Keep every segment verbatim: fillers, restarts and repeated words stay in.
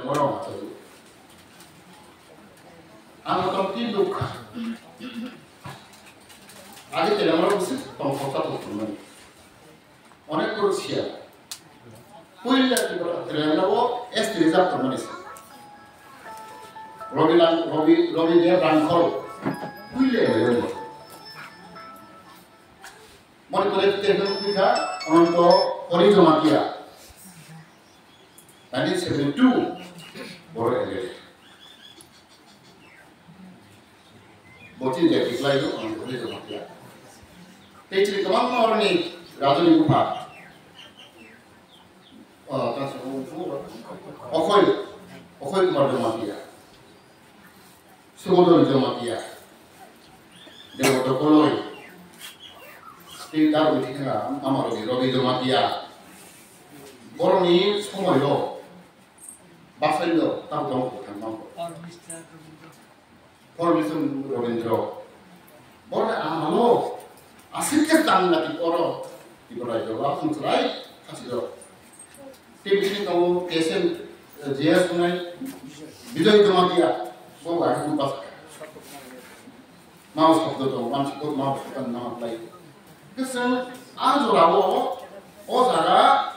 Borok ma chadi. Ang kotor tin dukha. Adi telang rok bisi tong khoksa tong tong mani. Onek kuru siya. Puila telang rok S T reserve tong mani. Robi lang, Robi, Robi dia bangkhol. Puila ya. Moni kore te hwn kha, Ananto Hori Jamatia. Nineteen seventy-two, Boro M L A. Bo chini jai tiklai do, ang kore joma kya. Tei chini kwbangma oroni rajoni bupha. O, ta sa o, o, Okhoi, Okhoi Kumar Jamatia. Subodhon Jamatia, Debodor Koloi, tei Darwin Thikha, ama Robi, Robi Jamatia. Borokni somoio basaino tamo tamo kwthang mango. Pormisor Robindro. Borokni amalo aswk khe tang lati oro Tripura rajyo o aswk chwrai khachiro. Tei bising tongo K S M, eh, J S wngnai Bijoy Jamatia, bo bai hwn basa. Mao shobdo tongo, mansi bo mao shobdo nang lai. Khe chwng a jorao, o jaga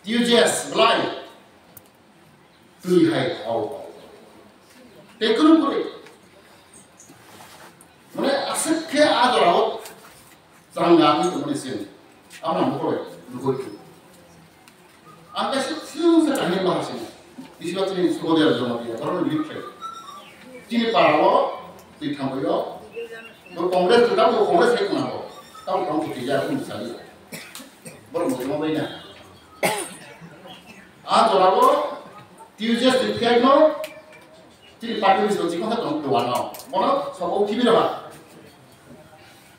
T U J S belai twi hai hao. Tei kwrwng kwrwi. Mane aswk khe a jorao chwrang gagwi tongmani sini. Aboni mokol bai nugwi khe. Ang kaisa swngsa kahini bahasini. Bisiba chini Subodhon Jamatia, borokno lead khlai. Chini parao twi thambaio. Bo Congress, tamo Congress hai khna bo. Tamo tamo twi ya kung sali. Borok mujuma bai na. A jorao T U J S ni flag no chini party office no chikon sa tong duan no. Bono sokok khibi rwa.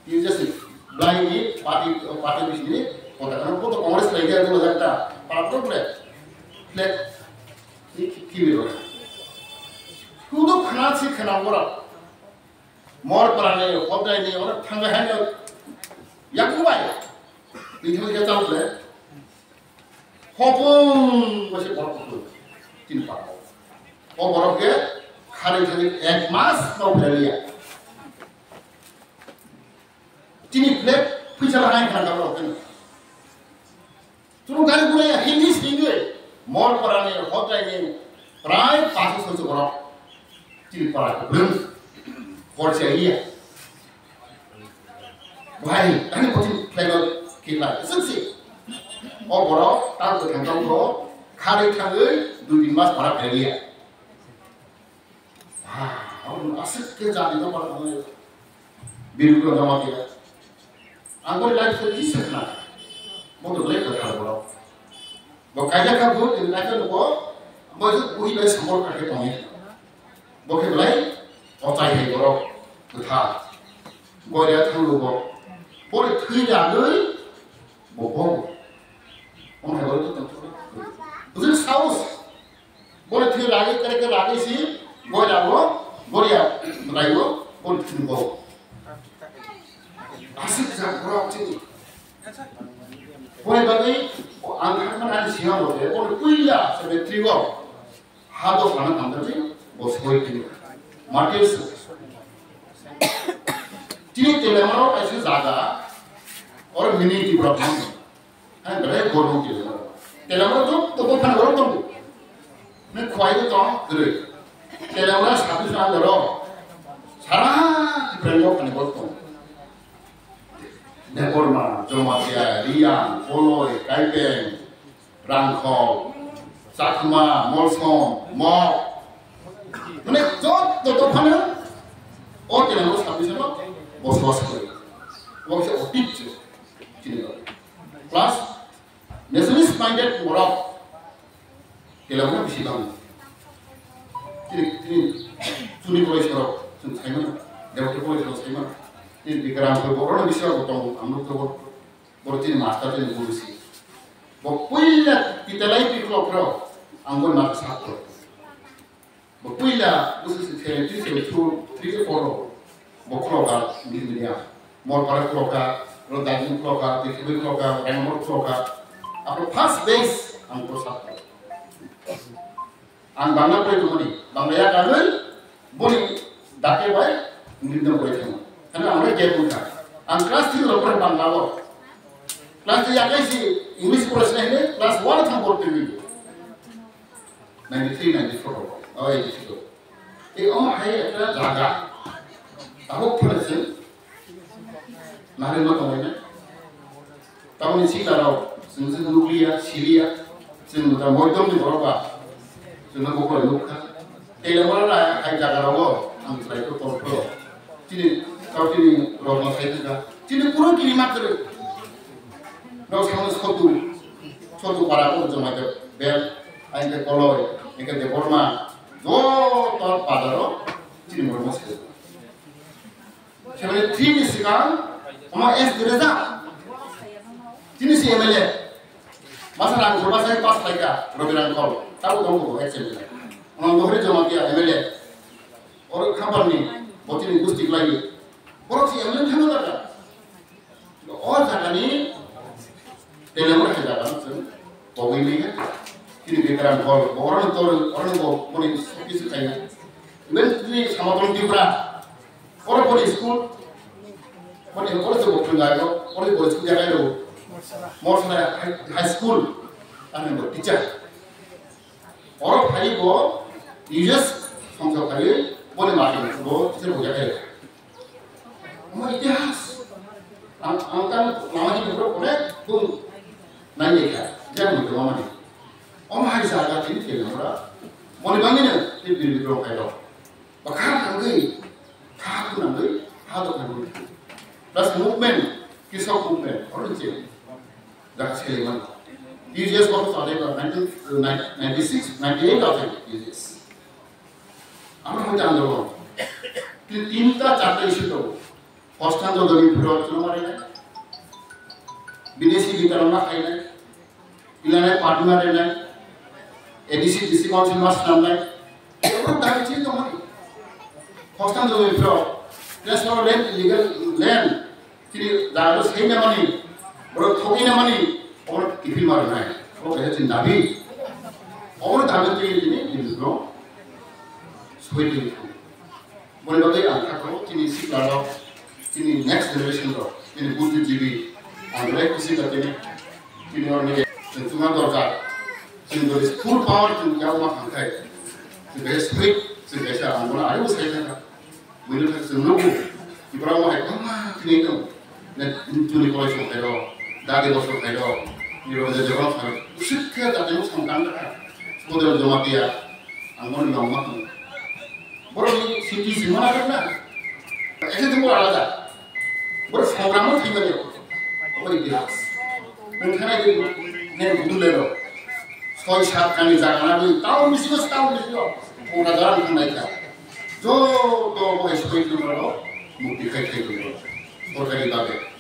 T U J S ni blai ni party, party office ni kota kano boto Congress lai dia dua jakta. Para pro pre. Flag ni khibi rwa. Kudo khana si khana bora. Mor parani, hodrai ni, ora thangga hai no. Yakubai. Ni thangga chal le. Hopung, bose borok kutu. Tin pa. O borok ke khari khari ek mas no bheliya. Chini flag phuisa la hai khana borok kene. Chwng gari gura ya Hindi singwi. Mor parani, hodrai ni, prai paso soiso borok. Chini para kubrung. Korsia iya. Bhai, ani kochi flag o kikla. Siksi. O borok, tang ko thang tang ko, khari thangwi, dui tin mas para kaya. Ah, aboni aswk khe jati no para tangwi. Bini ulo jama khe. Ang boni life story kisa khna. Bo to belai kwthar borok. Bo kaijak kha bo, tini life no bo, bo je buhi bai samor kha khe tongwi. Bo khe belai ochai hai borok kwthar. Goria thangwi bo. Bo thwi ragwi bo bo. Omo hai borok to tong. Bujin saus. Boni thwi ragwi, kare kare ragwi si, goi rago, goria raigo, boni thwi bo. Aswk jak borok chini. Boni bagwi, ang kha mani siyang bo de, boni puila seventy-three go. Ha do sana tangdani, bo soi kini. Martyrs. Chini telemaro kaisa jaga, or mini Tiprabhang. Hai, belai gormo kiri. Telamra to, to, to, phana gorok tongo. Ne khwai to tong, gre. Telamra satu sana doro. Sara, brand of phana gorok tongo. Debbarma, Jamatia, Reang, Koloi, Kaipeng, Rangkhol, Chakma, Molsom, Mok. Mane, jot, to, to, phana, o telamra satu sana, bos, bos, gre. Bos, otit, chini, plus, Nationalist minded borok, kelabuna bisi bang. Tini, tini, chuni college rok, chwng saimano, Debate college rok saimano. Tini Bikram khe borok no bisi rok tong, ang nuk tongo, borok tini master tini guru si. Bo puila titalai pi khlok rok, ang bo master satro. Bo puila bwswk se seventy, seventy-two, three, four rok bo khulokha English medium. Morpara khulokha, ro Darjeeling khulokha, Tripuri khulokha, Bangalore khulokha. Abo first base ang ko satro. Ang Bangla pore tongmani, Bangla ya kanwi, boni dake bai, English no pore thango. Hano ang bai gap wngkha. Ang class three lo pore Bangla o. Class three yakai si English pore sinai hile, class one thang pore tongwi. Ninety three, ninety four o, o eighty three o. Ei omo hai ekta jaga. Tabuk phano chwng narwkma tonglaina. Tamoni siklarok chwng se nukliya, siliya, chwng da moidom ni borok ba chwngno bukhulai nukha. Tei lemora na hai jaga rogo ang chwrai khe tongphuru. Chini kau chini rokno sai thangkha. Chini kunu kiri ma kwrwi. Nok samo sotu, sotu para ko joma de bel, aike koloi, aike de borma, joto padaro chini borok mo se. Seventy three ni sikang, omo S T Reza. Chini si M L A. Masa rang ko masa pass laika, Robi Rangkhol. Tabo dong ko H M L A. Omo Dohri Jamatia M L A. Oro khamparni, botini gusti klai. Borok si M L A thangna jaga. O jagani telemor hai jaga chwng pogwi manya. Chini Bikram Hall, bo oro ni tor, oro ni bo boni sob kisu khaina. Even chini Samatong Tripura, oro boni school, boni oro se bo phwrwng lai ro, oro boni school jaga ro. Morsana High, High School, ani bo teacher. Oro phai bo U S songsa phai boni mati bo teacher bo jaga ro. Omo itihas. Ang, ang kan lama ni bro kone kung nai ni ka. Jang ni mama ni. Omo hai sa ga tin tin ora. Moni bangi ne tin tin bro kai do. Bakha nangui. Kha tu nangui. Kha tu nangui. Plus movement, kisok movement. Oro ni chini. Dak seleman. U S ko sa de ba nineteen ninety six, ninety eight of U S. Amra hoi jang do. Tin, tinta charta issue to. Hostan do dogi bro chuma re. Bidesi bitarama khai nai. Ilana partner re nai. A D C, D C council mas nam nai. Oro dai chi to mani. Hostan do dogi bro. Transfer land, illegal land. Chini jaga seinamani, borok thogwinamani, oborok kiphilma rwnai. Obo kaisa chini dabi. Obo dabi twi chini, chini borok soi twi thang. Boni bagwi ang kha kho, chini sikla rok, chini next generation rok, chini budhijibi, ang belai khusi kha chini, chini orni chwng chuma dorkar, chini bwrwi full power chwng yauma thang khai, chwng kaisa soi, chwng kaisa ang bono aribo sai thang kha. Buino thang chwng nugo, borok bo hai kwbangma thwngwi tongo. Ne, chini kolai song khairo, dadi bo song khairo, nirok je jebon song khairo. Usik khe dadi bo song tang kha. Bodol Jamatia, ang bono nongma tongo. Borok ni city sima na na. Ekhe tongo alada. Borok songramo thwimani. Obo itihas. Nwng khanai di ne budul lero. Soi sat kani jaga na di. Town bisingo, town bisingo. Kora jaga nwng nai kha. Joto bo hai soi tongmani rok mukti khai khai tongmani rok sorkari babe.